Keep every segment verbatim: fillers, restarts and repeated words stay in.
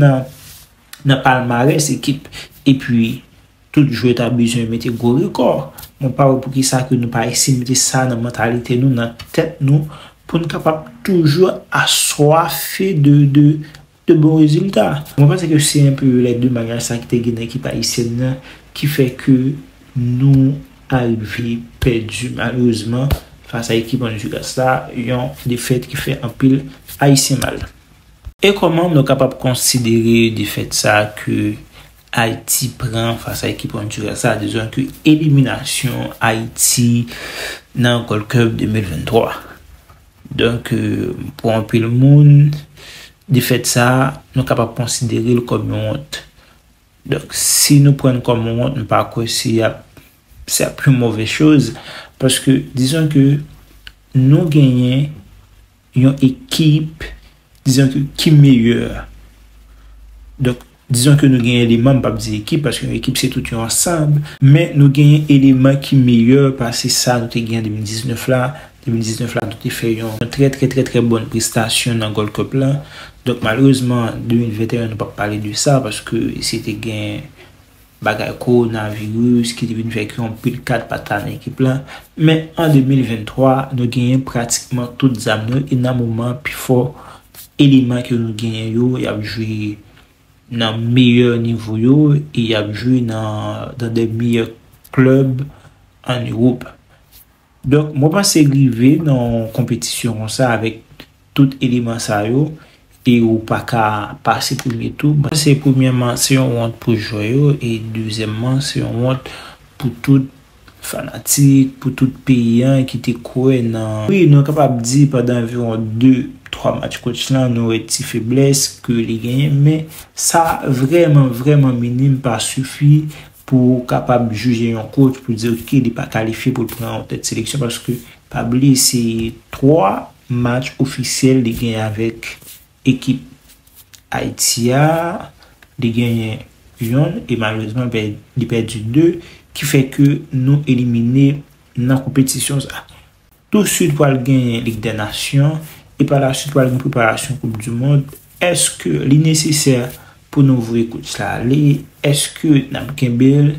nan, nan palmarès ekip. Epi, tout jwè ta bezwen mete gwo rekò. Mwen pa wè poukisa ke nou pa eseye mete sa nan mantalite nou, nan tèt nou, pou n kapab toujou aswafe de, de, de bon rezilta. Mwen panse ke se enpe lè de maryaj sa ki te gen nan ekip ayisyèn nan ki fè ke nou arive pèdi malerezman fas a ekip Honduras la, yon defèt ki fè anpil Ayisyen mal. E kòman nou kapab konsidere defèt sa ke Ayiti pran fas a ekip Honduras la, dizon ke eliminasyon Ayiti nan Gold Cup de mil venntwa? Donk, euh, pou anpil moun, defèt sa, nou kapab konsidere l kòm yon wont. Donk, si nou pran l kòm yon wont, m pa kwè se ap, se ap yon move choz, paske dizon ke nou genyen yon ekip, dizon ke ki meyè. Donk, dizon ke nou genyen eleman, m p ap di ekip, paske yon ekip se tout yon ansanm, men nou genyen eleman ki meyè pase sa nou te genyen an de mil diznèf la. De mil diznèf la, nou te fè yon trè, trè, trè, trè bòn prestasyon nan Gold Cup la. Donk, malerezman, de mil venteyen, nou p ap pale de sa, paske se te gen bagay kowonaviris ki te vin fè ke yon pil kad pa t la nan ekip la. Men an de mil venntwa, nou genyen pratikman tout zam nou, e nan moman, pifò eleman ke nou genyen yo, y ap jwe nan meyè nivo yo, e y ap jwe nan, dans des meilleurs clubs en Europe. Donk, mwen panse rive nan yon konpetisyon konsa avèk tout eleman sa yo, e ou pa ka pase premye tou. Mwen panse premyèman, se yon wont pou jwè yo, e dezyèmman, se yon wont pou tout fanatik, pou tout peyi an ki te kwè nan. Wi, nou kapab di pandan anviwon de, twa match coach lan, nou wè ti feblès ke li genyen, men sa vrèman, vrèman minim, pa sifi pou kapab jije yon coach pou di, ok, li pa kalifye pou l pran yon tèt seleksyon, paske pa bliye se twa match ofisyèl li genyen avèk ekip Ayiti a, li genyen yonn, e malerezman, pè-, li pèdi de, ki fè ke nou elimine nan konpetisyon sa. Touswit pral genyen Lig dè Nasyon, e pa la swit pral gen preparasyon Koup di Mond. Èske li nesesè pou nou voye coach la ale? Èske n ap kenbe l?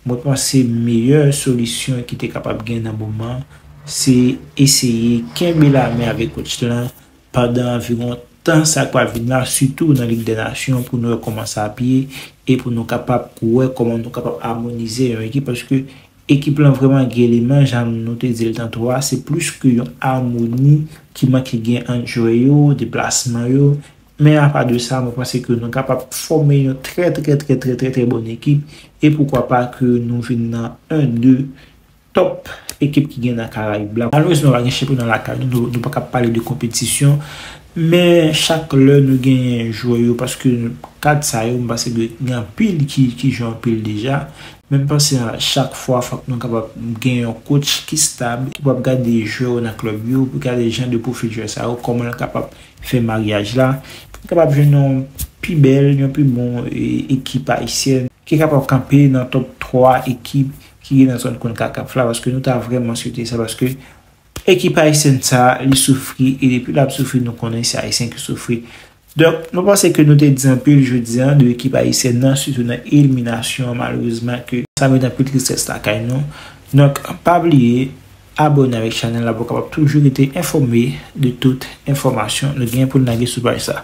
Mwen panse meyè solisyon ki te kapab gen nan moman, se eseye kenbe lamen avèk coach lan pandan anviwon tan sa k pral vin la, sitou nan Lig dè Nasyon, pou nou wè kòman sa ap ye, e pou nou kapab wè kòman nou kapab amonize yon ekip, paske ekip lan vrèman gen eleman, jan nou te di l tanto a, se plis ke yon amoni ki manke gen ant jwè yo, deplasman yo. Men apa de sa, mwen panse ke nou kapab fòme yon trè, trè, trè, trè, trè, trè bòn ekip, e poukwa pa ke nou vin nan en, de top ekip ki gen nan Karayib la. Malerezman, pa gen chanpyona lakay nou, nou, nou pa ka pale de konpetisyon, men chak lè nou genyen jwè yo, paske kad sa yo, m panse gen, gen anpil ki, ki jwe anpil deja, men m panse a chak fwa, fòk nou kapab gen yon coach ki stab, ki pap gade jwè yo nan klèb yo, pou gade jan de pwofil jwè sa yo, kòman l kapab fè maryaj la, pou kapab jwenn yon pi bèl, yon pi bon, e, ekip ayisyèn, ki kapab kanpe nan top twa ekip ki gen nan zòn konkakaf la, paske nou ta vrèman swete sa, paske ekip ayisyèn sa, li soufri, e depi l ap soufri, nou konnen se Ayisyen ki soufri. Donk, nou panse ke nou te di anpil jodi a de ekip ayisyèn nan, sitou nan eliminasyon an, malerezman, ke sa met anpil tristès lakay nou. Donk, pa bliye, abòne avèk chanèl la pou w kapab toujou rete enfòme de tout enfòmasyon nou gen pou n lage sou paj sa.